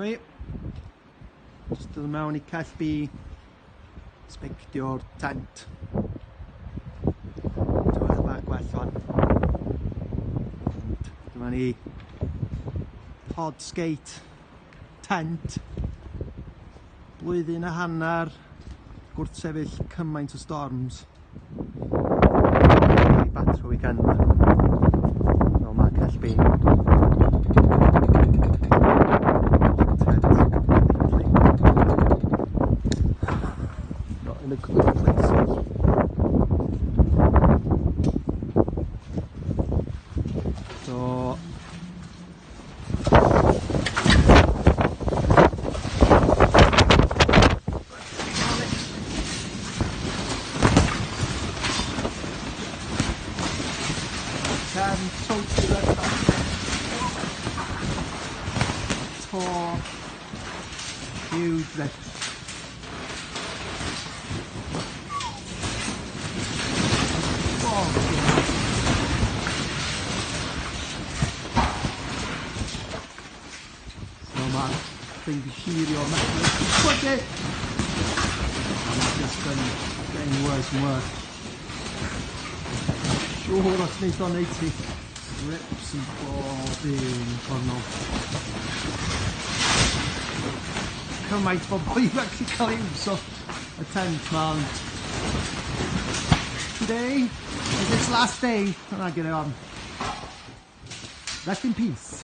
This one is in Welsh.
Fi jyst dod mewn i cell B, sbectio'r tent. Tywydd bach gwell wan. Ond dyma ni, pod skate tent. Blwyddyn a hanner gwrthsefyll cymaint o storms. I batro weekend ma. Fel ma cell B. Tent completely. Not in a good place. So totally ripped off. Tore. Huge rips. Oh, so mae'r thing di sheario esblygu. And it's just been getting worse and worse. Siŵr os wneith o neud ti rips yn bob un cornol. Cymaint bobl ifanc sy'n cael use o y tent ma, ond today is its last day and I get it on. Rest in peace.